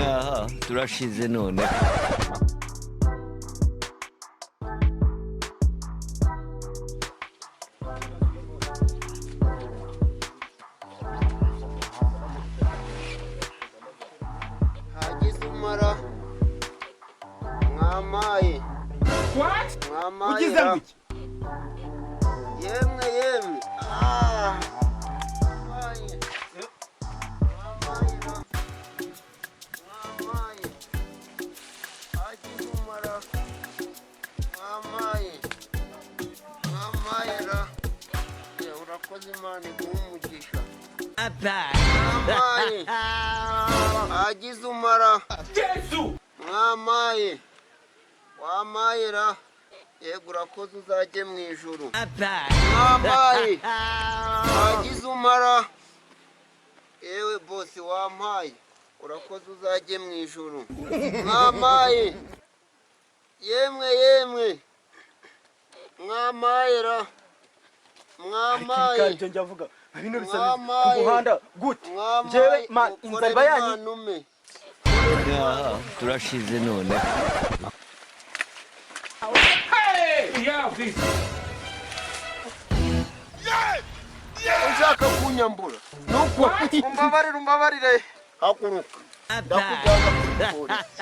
Aha, turashize none. Hagize umara, mwamaye mwamaye. Ugize ngo iki? Yemwe yemwe. Ah. Mwamaye. Mwamaye ra. Mwamaye. Hagize umara. Mwamaye. Mwamaye ra. Urakoze, Imana iguhe umugisha. Mwamaye. Hagize umara. Mwamaye. Wamaye ra. Yego, urakoze, uzajye mu ijuru. Mwamaye. Hagize umara. Yewe bosi, wampaye. Urakoze, uzajye mu ijuru. Mwamaye. Yemwe yemwe. Mwamaye ra. Mwamaye. Ibyo njya mvuga bino bisa ku Mwamaye. muhanda gute? Mwamaye. Njyewe ma inzara iba yanyi. Imana ume. Aha, turashize none. Yeah, please. Ushaka kunyambura nuko umbabarire, umbabarire. Haguruka, ndakujyana kuri polisi.